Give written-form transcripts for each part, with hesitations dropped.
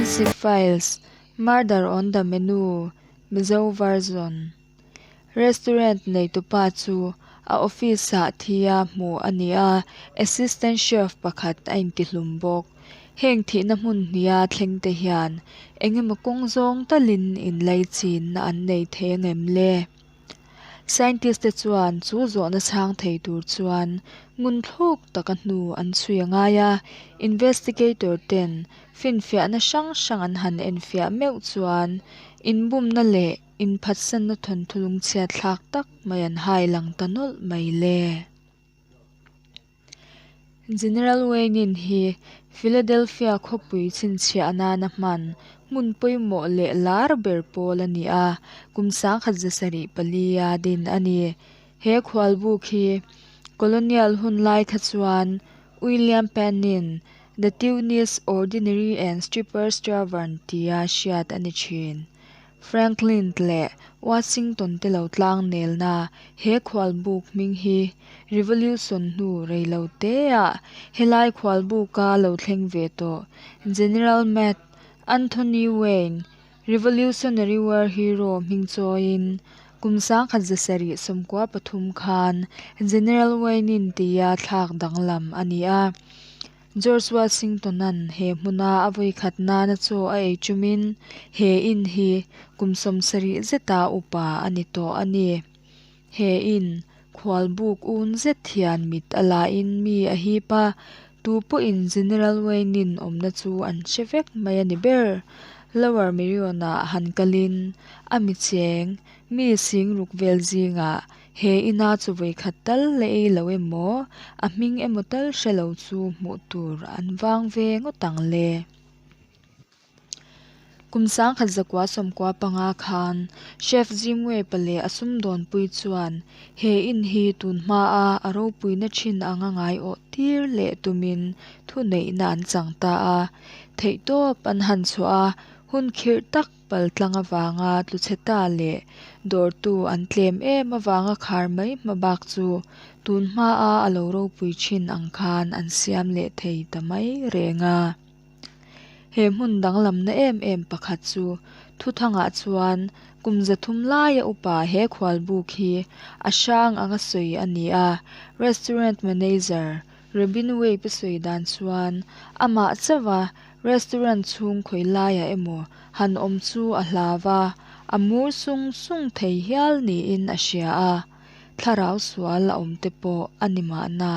Forensic Files, Murder on the Menu, Mizo Version. Restaurant neitupa chu a office ah thi a hmuh a ni a, assistant chef pakhat a intihlum bawk. Heng thihna hmun hniha thleng te hian engemaw kawng zawng talin inlaichinna an nei thei angem le? Scientist te chuan chu zawhna chhang thei tur chuan ngun thluk taka hnu an chhui a ngai a, investigator ten finfiahna hrang hrang an han enfiah meuh chuan inbumna leh inphatsanna thawnthu lungchhiat thlak tak mai an hai lang ta nawlh mai le. General Wayne-in hi Philadelphia khawpui chhinchhiah nana hman hmun pawimawh leh lar ber pawl a ni a, kum 1774-a din a ni. He khualbuk hi Colonial hun lai kha chuan William Penn-in The Tunis Ordinary and Stripper's Tavern tia hriat a ni thin. Franklin leh Washington te lo tlang nelna he khualbuk hming hi Revolution hnu rei lo teah helai khualbuka lo thleng ve tawh General Mad Anthony Wayne, Revolutionary War hero hming chawiin kum 1793 khan General Wayne-in tia thlak danglam a ni a. George Washington-a'n he hmuna a vawikhat nana chaw a ei tumin he in hi kum 70 zeta upa a ni tawh a ni. He in khualbuk un zet hian mit a lain mi a hip a, tu pawhin General Wayne-in awmna chu an hre vek mai a ni ber. Lower Merion-ah han kalin a mi cheng, mi singruk vel zingah He ina chu vawikhat tal la ei lo emaw, a hming emaw tal hre lo chu hmuh tur an vang ve ngawt ang le. Kum 1995 khan Chef Jimwei pale a sumdawnpui chuan he in hi tun hmaa a ropuina thin anga ngaiawh tir leh tumin thuneihna an chang ta a. Theihtawp an han chhuah a, hun khirh tak Paltlang avanga tlu chhe ta leh dawrtu an tlem em avanga khar mai hma bak chu tun hmaa a lo ropui thin ang khan an siam leh thei ta mai reng a. He hmun danglamna em em pakhat chu thuthangah chuan kum 300 laia upa he khualbuk hi a hrang anga sawi a ni a, restaurant manager Robin Webb-a sawi dan chuan amah chauha Restaurant chhung khawi laiah emaw han awm chu a hlau a, a mur sung sung thei hial niin a hria a, thlarau sual a awm te pawh a ni mahna.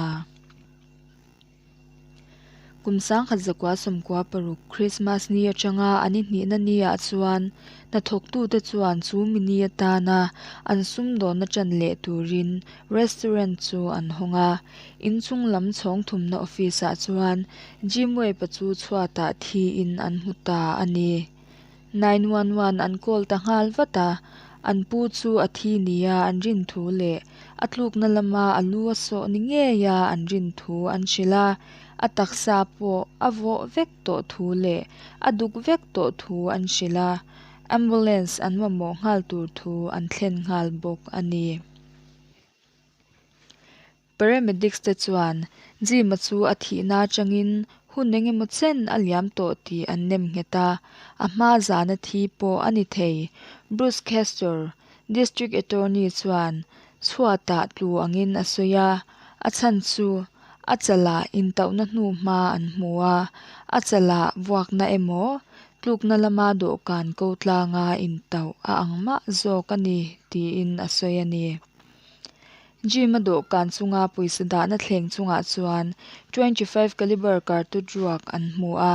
Kum 1996 Krismas ni atanga an ihnihna niah chuan hnathawktute chuan chu mi ni atana an sumdawnna ṭan leh turin restaurant chu an hawng a. Inchung lam chhawng thumna office ah chuan Jim Webb-a chu chhuatah thiin an hmu ta a ni. 911 an call ta nghal vat a, an pu chu a thi nia an rin thu leh a tlukna lama a lu a sawh ni ngeia an rin thu an hrilh a, a taksa pawh a vawh vek tawh thu leh a duk vek tawh thu an hrilh a, ambulance an mamawh nghal tur thu an thlen nghal bawk a ni. Paramedics te chuan Jim-a chu a thihna atangin hun engemaw chen a liam tawh tih an nem nghet a, a hma zana thi pawh a ni thei. Bruce Castor, District Attorney chuan chhuatah tlu angin a sawi a, a chhan chu a chalah intauhna hnu hma an hmu a, a chalah vuakna emaw tlukna lama dawhkan ko tlanga intauh a ang mah zawk a ni tiin a sawi a ni. Jim-a dawhkan chunga pawisa dahna thleng chungah chuan 25 caliber cartouche ruak an hmu a,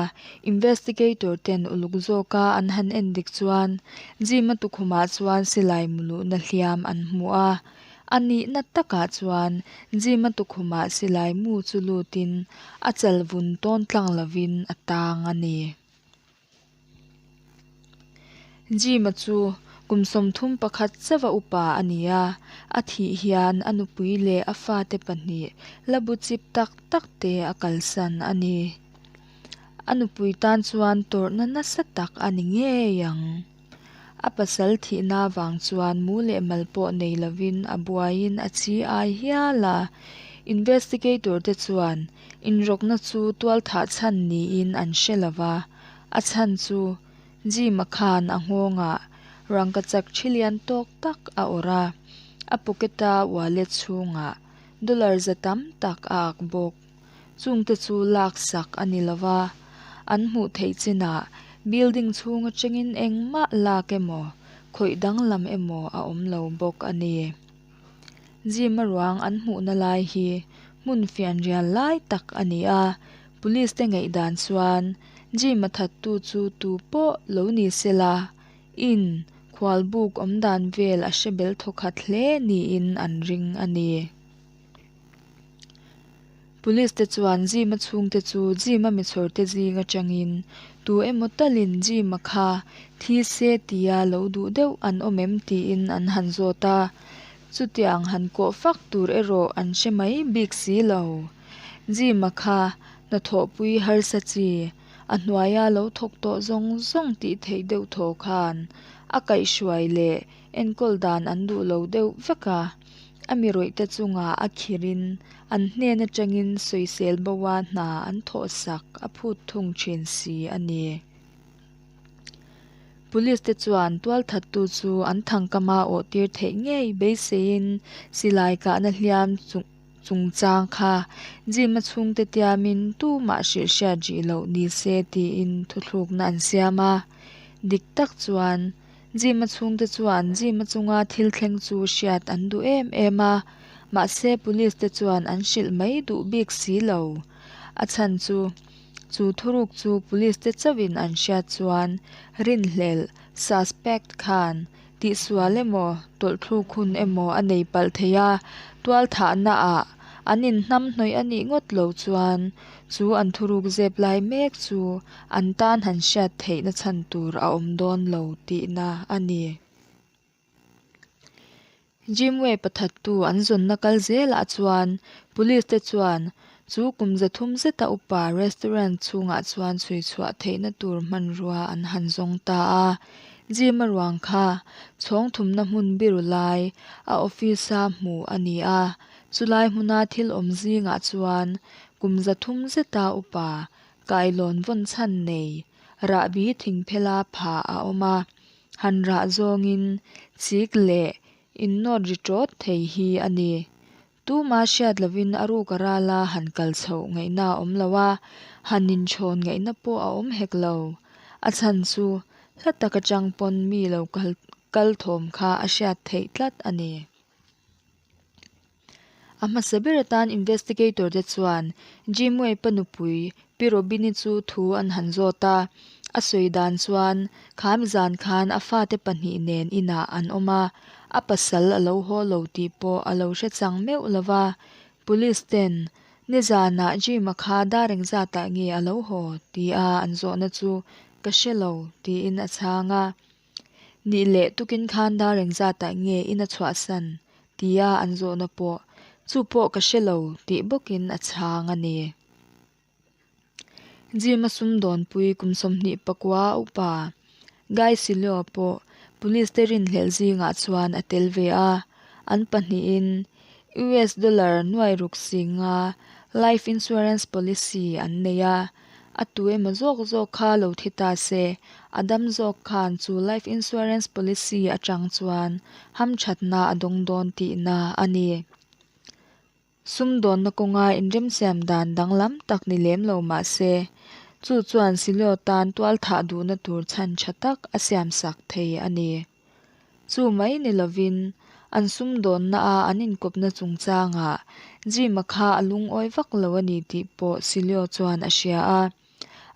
investigator ten uluk zawka an han en dik chuan Jim-a tukhumah chuan silai muluhna hliam an hmu a. A nihna takah chuan Jim-a tukhumah silai mu chu lutin a chal vun tawn tlang lovin a tang a ni. Jim-a chu kum 31 chauha upa a ni a, a thih hian a nupui leh a fate pahnih la bu chip tak tak te a kalsan a ni. A nupui tan chuan tawrhna nasa tak a ni ngei ang. A pasal thihna avang chuan mu leh mal pawh nei lovin a buaiin a chi ai hial a. Investigator te chuan inrawkna chu tualthah chhan niin an hre lo va. A chhan chu Jim-a khan a nghawngah rangkachak thi lian tawk tak a awrh a, a pocket-a wallet chhungah dollar za tam tak a ak bawk. Chungte chu laksak a ni lo va, an hmuh theih chinah building chhung atangin engmah lak emaw, khawih danglam emaw a awm lo bawk a ni. Jim-a ruang an hmuhna lai hi hmun fianrial lai tak a ni a, police te ngaihdan chuan Jim-a thattu chu tu pawh lo ni sela, in khualbuk awmdan vel a hre bel thawkhat hle niin an ring a ni. Police te chuan Jim-a chhungte chu Jim-a michhawrte zing atangin tu emaw talin Jim-a kha thi se tia lo duh deuh an awm em tiin an han zawt a, chutiang han kawh fak tur erawh an hre mai bik si lo. Jim-a kha hnathawhpui harsa chi, a hnuaia lo thawk tawh zawng zawng tih theih deuh thaw khan a kaihhruai leh enkawl dan an duh lo deuh vek a. A mi rawihte chungah a khirin an hnen atangin sawisel boa hna an thawhsak a phut thung thin si a ni. Police te chuan tualthattu chu an thangkama awh tir theih ngei beiseiin silai kahna hliam chungchang kha Jim-a chhungte tiamin tumah hrilh hriat rih loh ni se tiin thuthlukna an siam a. Dik tak chuan Jim-a chhungte chuan Jim-a chunga thil thleng chu hriat an duh em em a, mahse police te chuan an hrilh mai duh bik si lo. A chhan chu, chu thuruk chu police te chauhin an hriat chuan rinhlelh, suspect, khan tihsual emaw tawlhthluk hun emaw a nei palh thei a, tualthahna ah an inhnamhnawih a nih ngawt lo chuan chu an thuruk zep lai mek chu an tan han hriat theihna chhan tur a awm dawn lo tihna a ni. Jim Webb-a thattu an zawnna kal zelah chuan police te chuan chu kum zathum zeta upa restaurant chhungah chuan chhui chhuah theihna tur hmanrua an han zawng ta a. Jim-a ruang kha chhawng thumna hmun biru lai a office-a hmuh a ni a, chulai hmuna thil awm zingah chuan kum zathum zeta upa Kailawn vawn chhan nei rahbi thingphela phah a awm a, han rah zawngin chik leh innawt ri tawt thei hi a ni. Tuma hriat lovin a ruk a rala han kal chhoh ngaihna a awm lo a, han inchhawn ngaihna pawh a awm hek lo. A chhan chu hla tak atang pawn mi lo kal thawm kha a hriat theih tlat a ni. A hmasa ber atan investigator te chuan Jim Webb-a nupui Pi Robin-i chu thu an han zawt a. A sawi dan chuan khami zan khan a fate pahnih nen inah an awm a, a pasal a lo haw lo tih pawh a lo hre chang meuh lo va. Police ten nizanah Jim-a kha dar engzatah nge a lo haw tia an zawhna chu ka hre lo tiin a chhang a. Nih leh tukin khan dar engzatah nge in a chhuahsan? tia an zawhna pawh chu pawh ka hre lo tih bawkin a chhang a ni. Jim-a sumdawnpui kum 24 upa Guy Sileo pawh police te rinhlelh zingah chuan a tel ve a, an pahnihin US dollar nuai ruk singa life insurance policy an nei a. A tu emaw zawk zawk kha lo thi ta se, a dam zawk khan chu life insurance policy atang chuan hamthatna a dawng dawn tihna a ni. Sumdawnna kawnga inremsiam dan danglam tak ni lem lo mah se, chu chuan Silio tan tualthah duhna tur chhan tha tak a siamsak thei a ni. Chu mai ni lovin, an sumdawnna a an inkawpna chungchangah Jim-a kha a lungawi vak lo a ni tih pawh Silio chuan a hria a.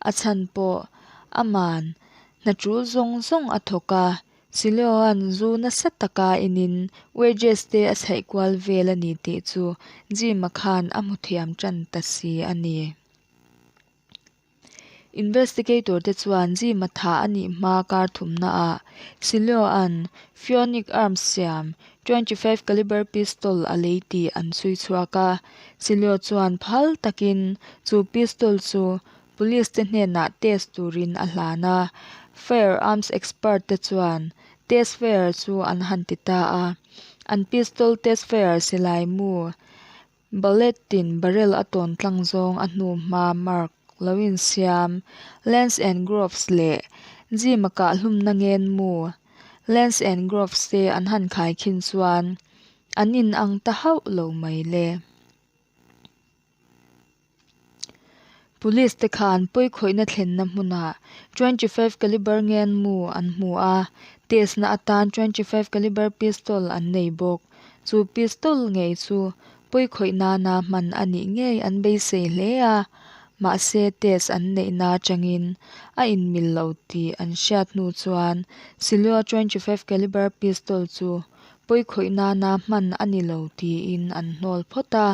A chhan pawh aman hna tul zawng zawng a thawk a, Silio-a'n zu nasa taka inin wages te a chhaih kual vel a ni tih chu Jim-a khan a hmu thiam tan ta si a ni. Investigator te chuan Jim-a thah a nih hma kar thumna ah Silio-a'n Pheonic Arms siam 25 caliber pistol a lei tih an chhui chhuak a. Silio chuan phal takin chu pistol chu police te hnenah test turin a hlan a. Firearms expert te chuan test fire chu an han ti ta a. An pistol test fire silai mu Bullet-in barrel a tawn tlang zawng a hnu hma mark lo insiam Lance and Groves leh Jim-a kahhlumna ngenmu Lance and Groves te an han khaikhin chuan an inang ta hauh lo mai le. Police te khan pawikhawihna thlenna hmunah 25 caliber ngenmu an hmu a, test na atan 25 caliber pistol an nei bawk. Chu pistol ngei chu pawikhawih nana hman a nih ngei an beisei hle a, mahse test an neihna atangin a inmil lo tih an hriat hnu chuan Silua 25 caliber pistol chu pawikhawih nana hman a ni lo tiin an hnawl phawt a,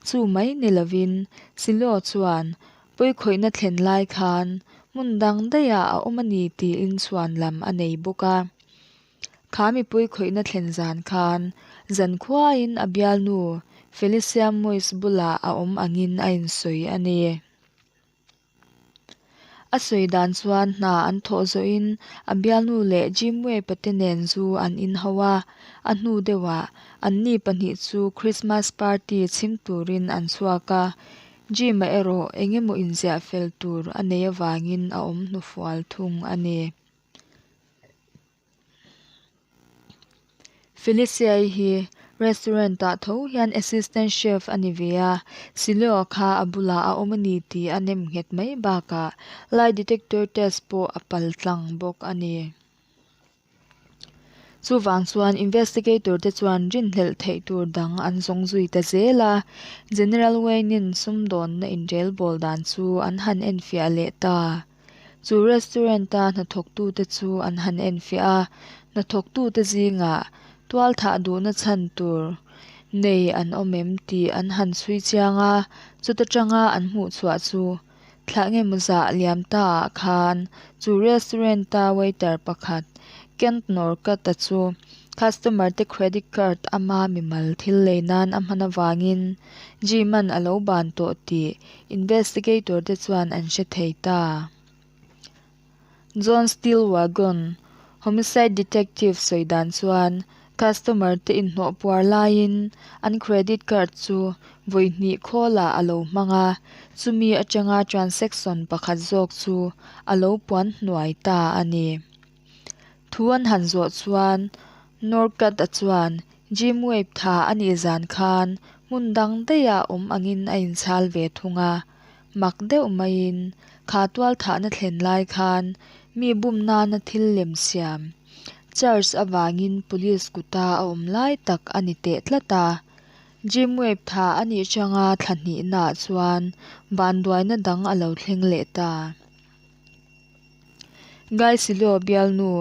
chu mai ni lovin Silo chuan pawikhawihna thlen lai khan hmun dang daihah a awm a ni tiin chhuan lam a nei bawk a. Kha mi pawikhawihna thlen zan khan zankhuain a bialnu Felicia Moise bulah a awm angin a insawi a ni. A sawi dan chuan hna an thawh zawhin a bialnu leh Jim Webb-a te nen zu an inho a, a hnu deuhah anni pahnih chu Christmas party chhim turin an chhuak a, Jim-a erawh eng emaw inziah fel tur a nei avangin a awm hnufual thung a ni. Felicia-i hi restaurant-ah tho hian assistant chef a ni ve a, Sileo kha a bulah a awm a ni tih a nem nghet mai bakah lie detector test pawh a pal tlang bawk a ni. Chuvang chuan investigator te chuan rinhlelh theih tur dang an zawng zui ta zel a, General Wayne-in sumdawnna inrelbawl dan chu an han enfiah leh ta. Chu restaurant-a hnathawktute chu an han enfiah a, hnathawktute zingah tual thah duhna chhan tur nei an awm em tih an han chhui chiang a, chuta tanga an hmuh chhuah chu thlah nge maw zah liam ta ah khan chu restaurant-a waiter pakhat Kent Norcutt-a chu customer te credit card ama mimal thil lei nan a hman avangin Jim-a'n a lo ban tawh tih Investigator te chuan an hre thei ta. John Stillwagon, homicide detective sawi dan chuan customer te inhnawh puar laiin an credit card chu vawi hnih khawlah a lo hmang a, chumi atanga transaction pakhat zawk chu a lo puan hnuai ta a ni. Thu an han zawh chuan Norcutt-a chuan Jim Webb tha a nih zan khan hmun dang daihah awm angin a inchhal ve thung a, mak deuh maiin kha tual thahna thlen lai khan mi bum nana thil lem siam charge avangin police kuta a awm lai tak a ni teh tlat a. Jim Webb tha a nih changa thla hnihnaah chuan vanduaina dang a lo thleng leh ta. Guy Silio bialnu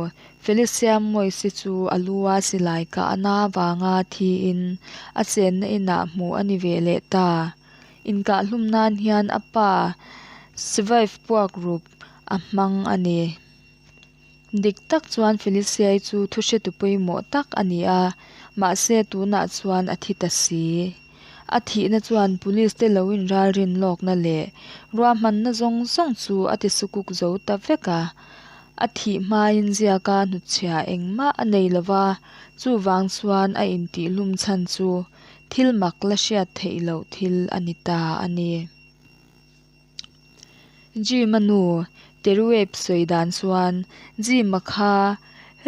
Felicia Moise chu a lu a silai kah a na vanga thiin a chenna inah hmuh a ni ve leh ta. Inkahhlum nan hian a pa Svive puak rup a hmang a ni. Dik tak chuan Felicia-i chu thuhretu pawimawh tak a ni a, mahse tunah chuan a thi ta si. A thihna chuan police te lo inralrin lawkna leh ruahmanna zawng zawng chu a ti sukuk zo ta vek a. A thih hmain ziaka hnutchhia engmah a nei lo va, chuvang chuan a intihlum chhan chu thil mak la hriat theih loh thil a ni ta a ni. Jim-a nu Terry Webb sawi dan chuan Jim-a kha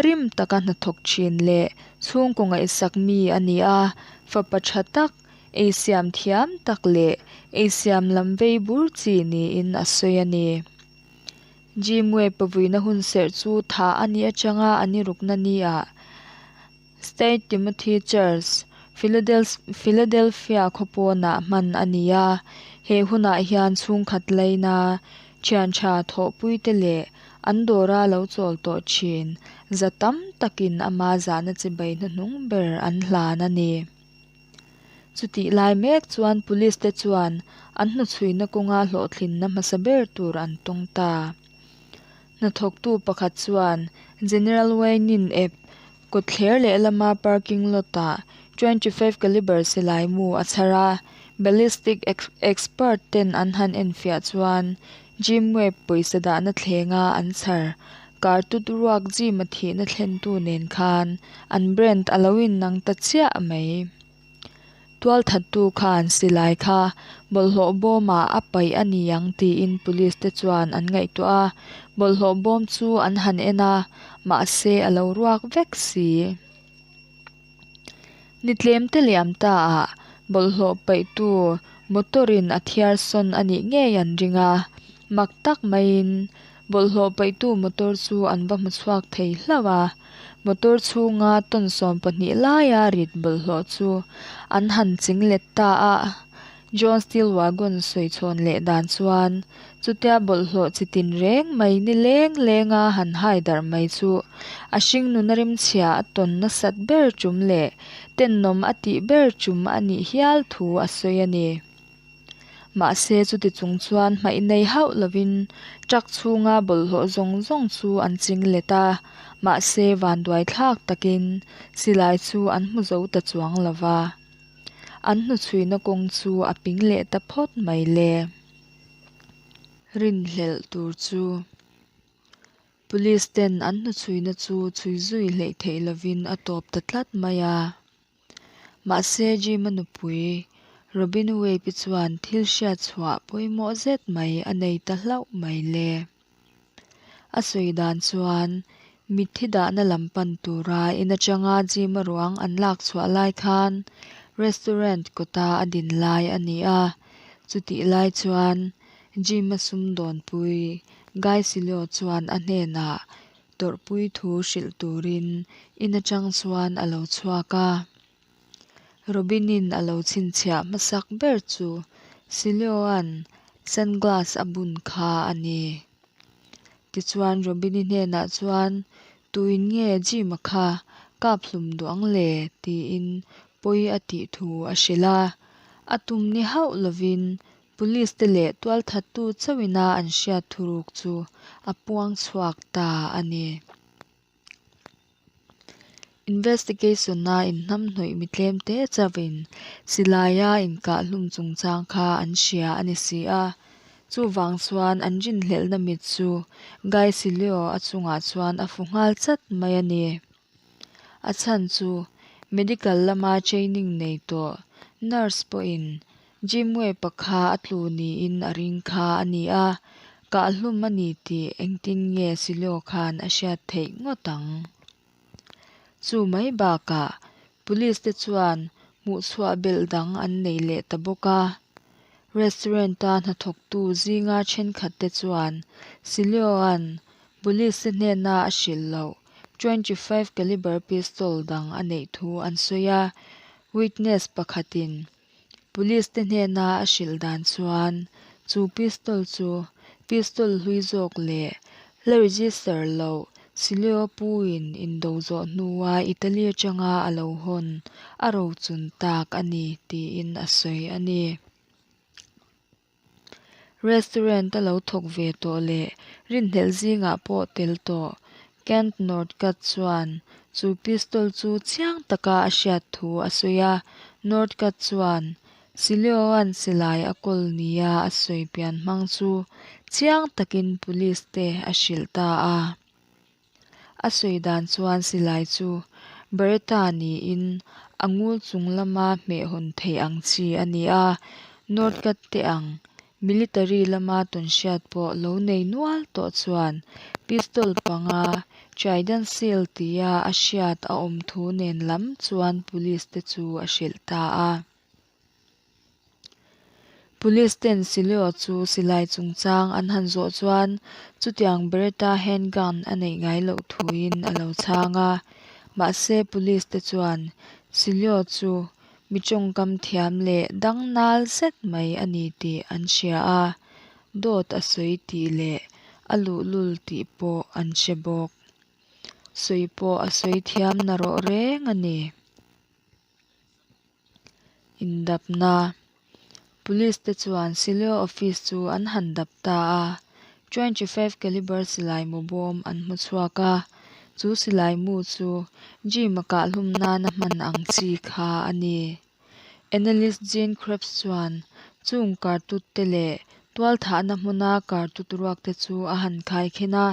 rim taka hnathawk thin leh chhungkaw ngaihsak mi a ni a, fapa tha tak, eisiam thiam tak leh eisiam lam vei bur chi niin a sawi a ni. Jim Webb-a vuina hun serh chu tha a nih atanga a ni rukna ni ah St. Timothy Church, Philadelphia khawpawnah hman a ni a, he hunah hian chhungkhat laina thian tha thawhpuite leh an dawra lo chawl tawh thin za tam takin ama zahna chibai hnuhnung ber an hlan a ni. Chutih lai mek chuan police te chuan an hnuchhuina kawnga hlawhtlinna hmasa ber tur an tawng ta. Hnathawktu pakhat chuan General Wayne-in ep kawtthler lehlama parking lot-ah 25 caliber silai mu a chhar a, ballistic expert ten an han enfiah chuan Jim Webb pawisa dahna thlenga an chhar kartut ruak Jim-a thihna thlentu nen khan an brand a lo innang ta chiah mai. Tualthattu khan silai kha bawlhhlawh bawmah a paih a ni ang tiin police te chuan an ngaihtuah a, bawlhhlawh bawm chu an han en a, mahse a lo ruak vek si. Ni tlem te liam ta ah bawlhhlawh paihtu motor in a thiar sawn a nih ngei an ring a, mak tak maiin bawlhhlawh paihtu motor chu an va hmu chhuak thei hlauh a, motor chhunga tawn 12 laia rit bawlhhlawh chu an han ching let ta a. John Stillwagon sawi chhawn leh dan chuan chutia bawlhhlawh chi tin reng mai ni leng lenga han hai darh mai chu a hringnuna rimchhia a tawn nasat ber tum leh tennawm a tih ber tum a nih hial thu a sawi a ni. Mahse chuti chung chuan hmaih nei hauh lovin truck chhunga bawlhhlawh zawng zawng chu an ching let a, mahse vanduai thlak takin silai chu an hmu zo ta chuang lova. An hnuchhuina kawng chu a ping leh ta phawt mai le. Rinhlelh tur chu Police ten an hnuchhuina chu chhui zui hleih theih lovin a tawp ta tlat mai a. Mahse Jim-a nupui Robin Webb-i chuan thil hriat chhuah pawimawh zet mai a nei ta hlauh mai le. A sawi dan chuan mitthi dahna lam pan tura in atanga Jim-a ruang an lak chhuah lai khan restaurant kawta a din lai a ni a, chutih lai chuan Jim-a sumdawnpui Guy Silio chuan a hnenah tawrhpui thu hrilh turin in atang chuan a lo chhuak a. Robinin a lo chhinchhiah hmasak ber chu Silioa'n sunglass a bun kha a ni. Tichuan Robini hnenah chuan, Tuin nge Jim-a kha kap hlum duh ang le? tiin pawi a tih thu a hrilh a. A tum ni hauh lovin Police te leh tualthattu chauhina an hriat thuruk chu a puang chhuak ta a ni. Investigation-a inhnamhnawih mi tlem te chauhin silaia inkahhlum chungchang kha an hria a ni si a. Chuvang chuan an rinhlelhna mit chu Guy Sileo a chungah chuan a fu nghal chat mai a ni. A chhan chu medical lama training nei tawh nurse pawhin Jim Webb-a kha a tlu niin a ring kha a ni a, kahhlum a ni tih engtin nge Silio khan a hriat theih ngawt ang? Chu mai bakah police te chuan hmuhchhuah belh dang an nei leh ta bawk a. Restaurant-a hnathawktu zinga thenkhat te chuan Silio-a'n police te hnena a hrilh loh 25 caliber pistol dang a neih thu an sawi a, witness pakhatin Police te hnena a hrilh dan chuan chu pistol chu pistol hlui zawk leh la register loh Silio Puin indo zawh hnua Italy atanga a lo hawn a rochun tak a ni tiin a sawi a ni. Restaurant a lo thawk ve tawh leh rinhlelh zingah pawh tel tawh Kent Northcutt chuan chu pistol chu chiang taka a hriat thu a sawi a. Northcutt chuan Silioa'n silai a kawl nia a sawi pian hmang chu chiang takin police te a hrilh ta a. A sawi dan chuan silai chu Beretta niin a ngul chung lama hmeh hawn theih ang chi a ni a, Northcutt te ang military lama tawnhriat pawh lo nei nual tawh chuan pistol panga Trident Seal tia a hriat a awm thu nen lam chuan police te chu a hrilh ta a. Police ten Silio chu silai chungchang an han zawh chuan chutiang Beretta handgun a neih ngai loh thuin a lo chhang a. Mahse police te chuan Silio chu mi tawngkam thiam leh dang nal zet mai a ni tih an hria a, dawt a sawi tih leh a luhlul tih pawh an hre bawk. Sawi pawh a sawi thiam narawh reng a ni. Indapna Police te chuan Silio office chu an han dap ta a, 25 caliber silai mu bawm an hmu chhuak a, chu silai mu chu Jim-a kahhlum nana hman ang chi kha a ni. Analyst Gene Krebs chuan chung kartut te leh tualthahna hmuna kartut ruak te chu a han khaikhin a,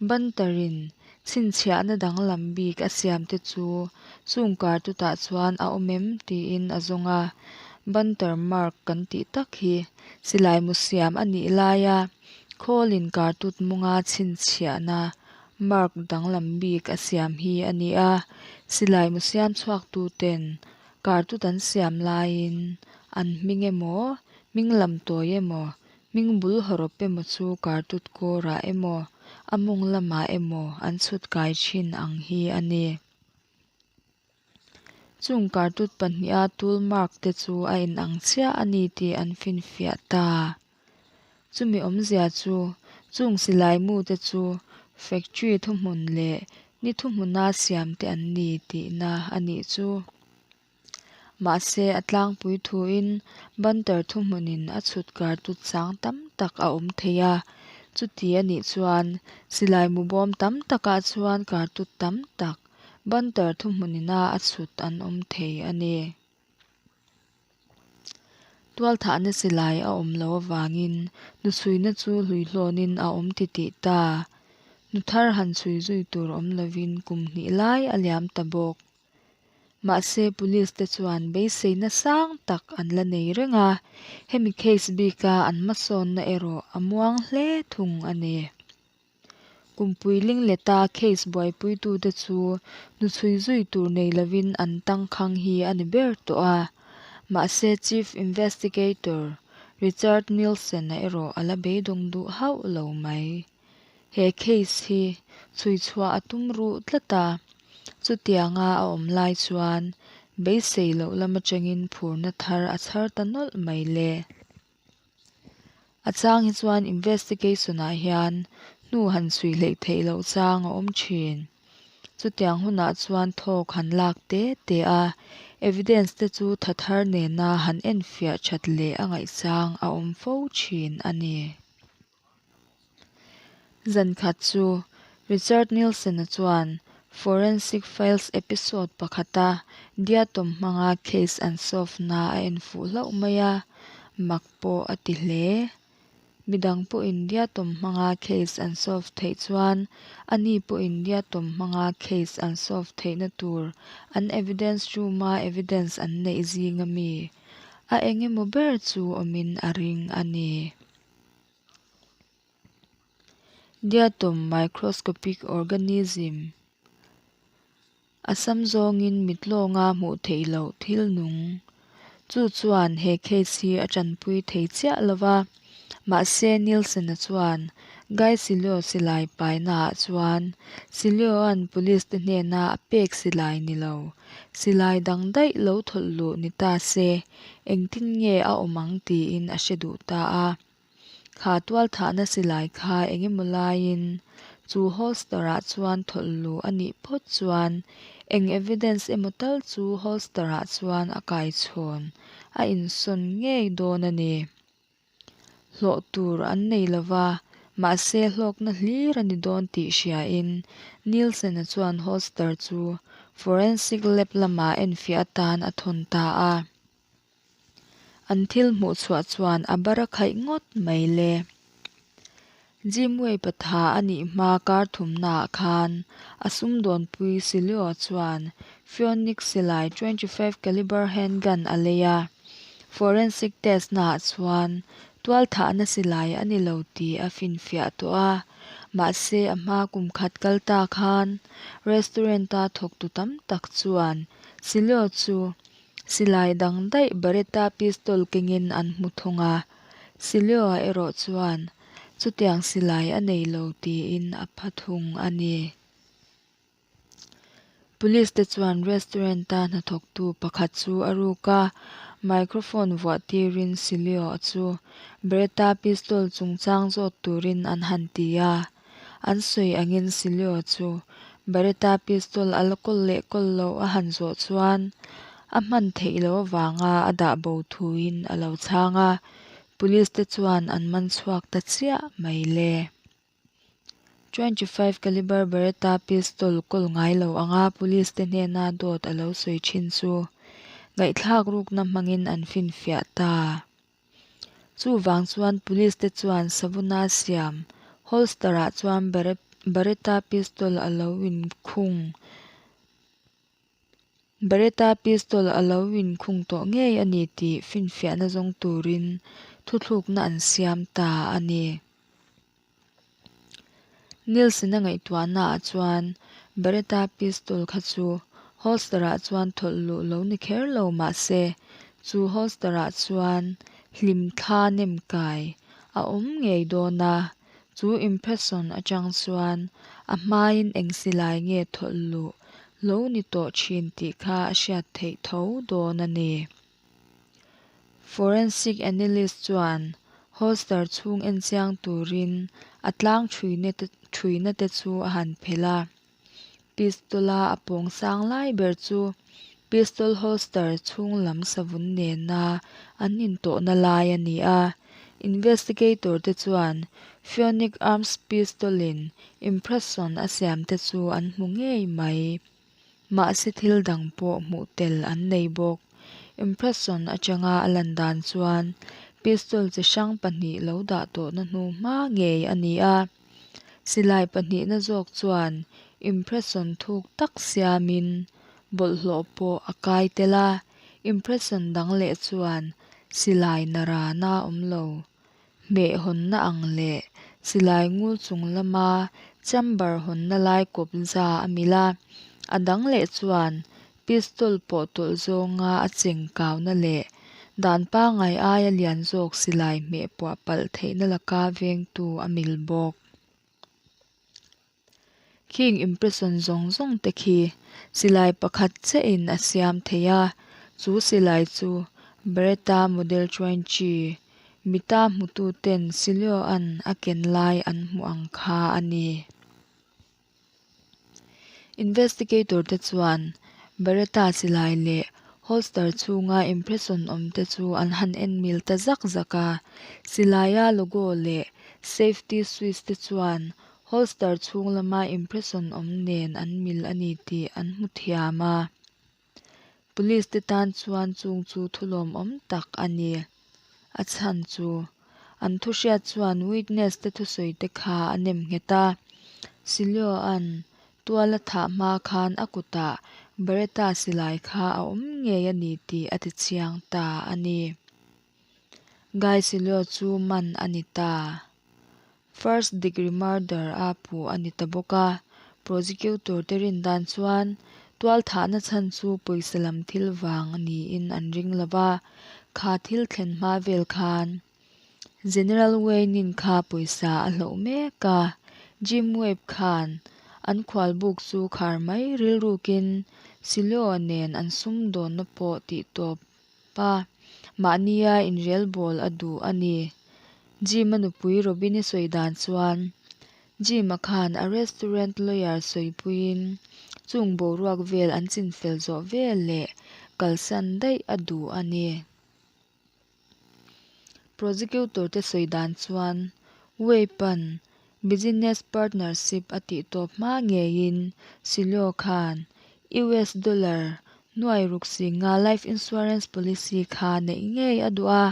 Banter-in chhinchhiahna danglam bik a siam te chu. Chung kartutah chuan a awm em tiin a zawng a. Bunter mark kan tih tak hi silaimu siam a nih laia khawlin kartut mawnga chhinchhiahna mark danglam bik a siam hi a ni a. Silaimu siam chhuaktuten kartut an siam laiin an hming emaw, hming lam tawi emaw, hming bul hawrawp emaw chu kartut kawrah emaw, a mawng lamah emaw an chhut kai thin ang hi a ni. Chung kartut pahniha tool mark te chu a inang chiah a ni tih an finfiah ta. Chumi awmzia chu chung silai mu te chu factory thuhmun leh ni thuhmuna siam te an ni tihna a nih chu. Mahse a tlangpui thuin Bunter thuhmunin a chhut kartut chang tam tak a awm thei a, chuti a nih chuan silai mu bawm tam takah chuan kartut tam tak Bunter thuhmunina a chhut an awm thei a ni. Tualthahna silai a awm loh avangin hnuchhuina chu hluihlawnin a awm titih ta. Hnu thar han chhui zui tur awm lovin kum hnih lai a liam ta bawk. Mahse police te chuan beiseina sang tak an la nei reng a, hemi case bika an hmasawnna erawh a muang hle thung a ni. Kumpui lingleta case buaipuitute chu hnuchhui zui tur nei lovin an tangkhang hi a ni ber tawh a. Mahse Chief Investigator Richard Nielsen-a erawh a la beidawng duh hauh lo mai. He case hi chhui chhuah a tum ruh tlat a, chutianga a awm lai chuan beisei loh lam atangin phurna thar a chhar ta nawlh mai le. A chang hi chuan investigation ah hian hnu han chhui hleih theih loh chang a awm thin. Chutiang hunah chuan thawk han lak te te a, evidence te chu tha thar nena han enfiah that leh a ngaihchang a awm fo thin a ni. Zan khat chu Richard Nielsen-a chuan Forensic Files episode pakhata diatom hmanga case an solve na a en fuh hlauh mai a, mak pawh a ti hle. Midang pawhin diatom hmanga case an solve theih chuan ani pawhin diatom hmanga case an solve theihna tur an evidence room-a evidence an neih zinga mi a engemaw ber chu awmin a ring a ni. Diatom microscopic organism a sam zawngin mitlawnga hmuh theih loh thil nung. Chu chuan he case hi a tanpui thei chiah lo va, mahse Nielsen-a chuan Guy Sileo silai painaah chuan Sileo-a'n police te hnena a pek silai ni lo, silai dang daih lo thawlh luh ni ta se engtin nge a awm ang tiin a hre duh ta a. Kha tualthahna silai kha engemaw laiin chu holster-ah chuan thawlh luh a nih phawt chuan eng evidence emaw tal chu holster-ah chuan a kaichhawn a insawn ngei dawn a ni. Hlawh tur an nei lo va, mahse hlawkna hlir a ni dawn tih hriain Nielsen-a chuan holster chu forensic lab lamah enfiah atan a thawn ta a. An thil hmuh chhuah chuan a bar a khaih ngawt mai le. Jim Way patha a nih hma kar thumnaah khan a sumdawnpui Silio chuan Phoenix silai 25 caliber handgun a lei a. Forensic test naah chuan tualthahna silai a ni lo tih a finfiah tawh a. Mahse a hma kum khat kal ta khan restaurant-a thawktu tam tak chuan Silio chu Silai dang daih Beretta pistol kengin an hmu thung a, Silioa erawh chuan chutiang silai a nei lo tiin a pha thung a ni. Police te chuan restaurant-a hnathawktu pakhat chu a ruk a, microphone vuah tirin Silioa chu Beretta pistol chungchang zawt turin an han ti a. An sawi angin Silio chu Beretta pistol a la kawl leh kawl loh a han zawh chuan a hman theih loh avanga a dah bo thuin a lo chhang a, police te chuan an man chhuak ta chiah mai le. 25 caliber Beretta pistol kawl ngai lo anga police te hnena dawt a lo sawi thin chu ngaihthlak rukna hmangin an finfiah ta. Chuvang chuan police te chuan savuna siam holster ah chuan Beretta pistol a lo inkhung. Beretta pistol a lo inkhung tawh ngei a ni tih finfiahna zawng turin thuthlukna an siam ta a ni. Nielsen-a ngaihtuahnaah chuan Beretta pistol kha chu holster-ah chuan thawlh luh lo ni kher lo mah se, chu holster-ah chuan hlimthla nem kai a awm ngei dawn a, chu impression atang chuan a hmain eng silai nge thawlh luh lo ni tawh thin tih kha a hriat theih tho dawn a ni. Forensic analyst chuan holster chhung enchiang turin a tlang thuina te chu a han phelh a. Pistol-a a pawng sang lai ber chu pistol holster chhung lam savun nena an intawhna lai a ni a. Investigator te chuan Phoenix Arms pistol-in impression a siam te chu an hmu ngei mai. Mahse thil dang pawh hmuh tel an nei bawk. Impression atanga a lan dan chuan pistol chi hrang pahnih lo dah tawhna hnu hma ngei a ni a. Silai pahnihna zawk chuan impression thuk tak siamin bawlhhlawh pawh a kai tel a, impression dang leh chuan silai narana awm lo hmeh hawnna ang leh silai ngul chung lama chamber hawnna lai kawp za a mil a, a dang leh chuan pistol pawh tawlh zawnga a cheng kauna leh dan pangngai aia lian zawk silai hmeh puah palh theihna laka vengtu a mil bawk. Khing impression zawng zawng te khi silai pakhat chiahin a siam thei a, chu silai chu Beretta Model 20 mita hmututen Silio-a'n a ken lai an hmuh ang kha a ni. Investigator te chuan Beretta silai leh holster chhunga impression awm te chu an han en mil ta zak zak a, silaia logo leh safety switch te chuan holster chhung lama impression awm nen an mil a ni tih an hmu thiam a. Police te tan chuan chung chu thulawmawm tak a ni. A chhan chu, an thu hriat chuan witness te thusawi te kha a nem nghet a. Silio-a'n tual a thah hma khan a kutah Beretta silai kha a awm ngei a ni tih a ti chiang ta a ni. Guy Silio chu man a ni ta. First degree murder a puh a ni ta bawk a, prosecutor te rin dan chuan tual thahna chhan chu pawisa lam thil vang niin an ring lo va, kha thil thlen hma vel khan General Wayne-in kha pawisa a hloh mek a, Jim Webb khan an khualbuk chu khar mai rilrukin Silio nen an sumdawnna pawh tihtawp Pa, mahnia inrelbawl a duh a ni. Jim-a nupui Robin-i sawi dan chuan, Jim-a khan a restaurant lawyer sawipuiin chung boruak vel an chinfel zawh vel leh kalsan daih a duh a ni. Prosecutor te sawi dan chuan, Webb-a'n business partnership a tih tawp hma ngeiin Silio khan US dollar nuai ruk singa life insurance policy kha neih ngei a duh a,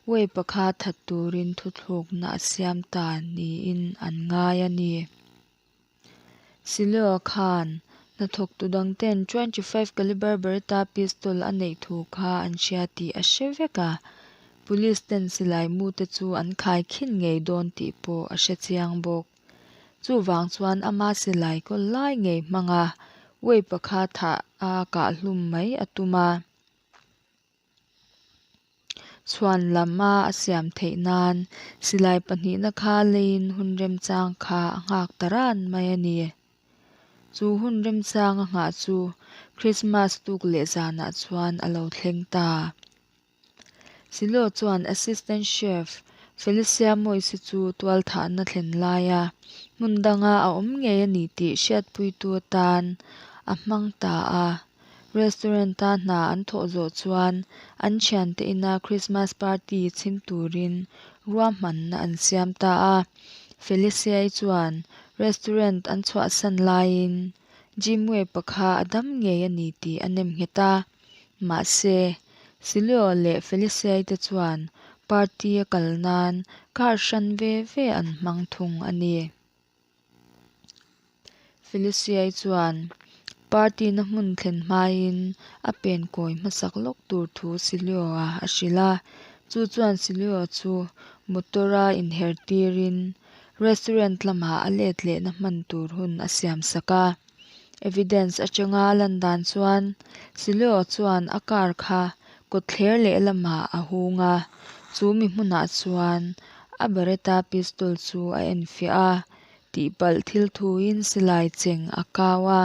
Webb-a kha that turin thuthlukna a siam ta niin an ngai a ni. Silio khan hnathawktu dangten 25 caliber Beretta pistol a neih thu kha an hria tih a hre vek a, police ten silai mu te chu an khai khin ngei dawn tih pawh a hre chiang bawk. Chuvang chuan ama silai kawl lai ngei hmanga Webb-a kha thah a kahhlum mai a tum a. Chhuan lama a siam theih nan silai pahnihna kha leiin hun remchang kha a nghak ta ran mai a ni. Chu hun remchang a nghah chu Christmas tuk leh zanah chuan a lo thleng ta. Silo chuan Assistant Chef Felicia Moise chu tualthahna thlen laia hmun danga a awm ngei a ni tih hriatpuitu atan a hmang ta a. Restaurant-a hna an thawh zawh chuan an thiante ina Christmas party chhim turin ruahmanna an siam ta a. Felicia-i chuan restaurant an chhuahsan laiin Jim Webb-a kha a dam ngei a ni tih a nem nghet a. Mahse, Silio leh Felicia-i te chuan party a kal nan car hran ve ve an hmang thung a ni. Felicia-i chuan Party na hmun thlen hmain a pen kawi hmasak lawk tur thu Silio-a a hrilh a, chu chuan Silio chu motor-a inher tirin restaurant lamah a let lehna hman tur hun a siam sak a. Evidence atanga a lan dan chuan Silio chuan a car kha kawtthler lehlamah a hung a, chu mi hmunah chuan a Beretta pistol chu a enfiah a, tihpalh thil thuin silai cheng a kau a,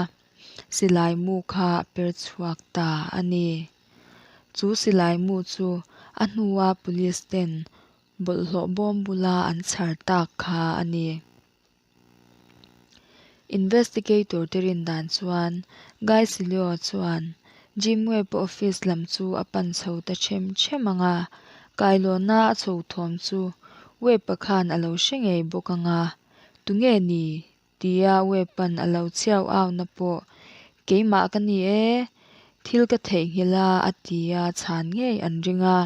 silai mu kha a per chhuak ta a ni. Chu silai mu chu a hnua police ten bawlhhlawh bawm bula an chhar tak kha a ni. Investigator te rin dan chuan Guy Silio chuan Jim Webb office lam chu a pan chho ta ṭhem ṭhem ang a, kailawna a chho thawm chu Webb-a khan a lo hre ngei bawk ang a, Tunge ni? tia Webb-a'n a lo chhiau auna pawh Keimah ka ni e, thil ka theihnghilh a a ti a chhan ngei an ring a.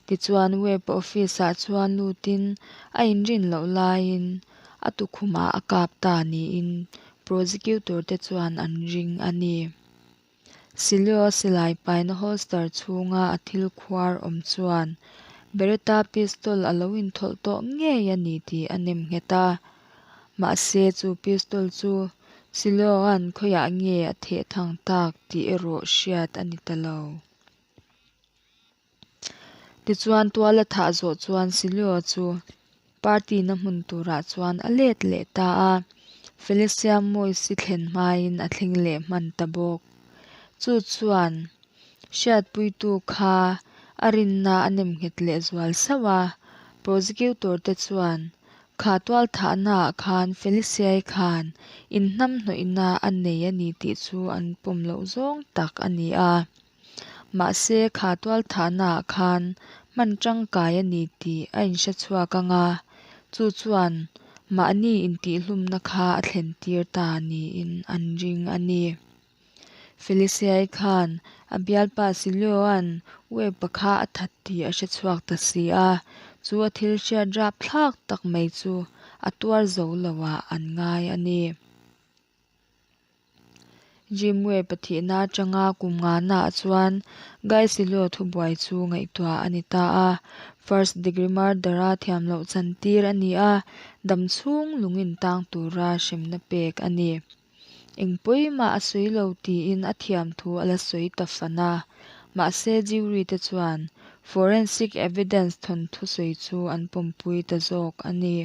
Tichuan Webb-a office-ah chuan lutin a inrin loh laiin a tukhumah a kap ta niin prosecutor te chuan an ring a ni. Silio silai paina holster chhunga a thil khuar awm chuan Beretta pistol a lo inthawlh tawh ngei a ni tih a nem nghet a. Mahse chu pistol chu Silio-a'n khawiah nge a theh thang tak tih erawh hriat a ni ta lo. Tichuan tual a thah zawh chuan Silio chu party na hmun turah chuan a let leh ta a, Felicia Moise-i thlen hmain a thleng leh hman ta bawk. Chu chuan hriatpuitu kha a rinna a nem nghet leh zual sauh a, prosecutor te chuan kha tual thahnaah khan Felicia-i khan inhnamhnawihna a nei a ni tih chu an pawm loh zawng tak a ni a. Mahse, kha tualthahnaah khan hman tangkai a ni tih a inhre chhuak ang a, chu chuan mahni intihhlumna kha a thlen tir ta niin an ring a ni. Feliciai khan a bialpa Silioa'n Webb-a kha a that tih a hre chhuak ta si a, chu a thil hriat rapthlak tak mai chu a tuar zo loah an ngai a ni. Jim Webb a thihna atanga kum ngana ah chuan Guy Silio thubuai chu ngaihtuah a ni ta a, first degree murder a thiam loh chan tir a ni a, dam chhung lung in tang tura hremna pek a ni. Eng pawimah a sawi lo tiin a thiam thu a la sawi ta fan a, mahse jury te chuan forensic evidence thawnthu sawi chu an pawmpui ta zawk a ni.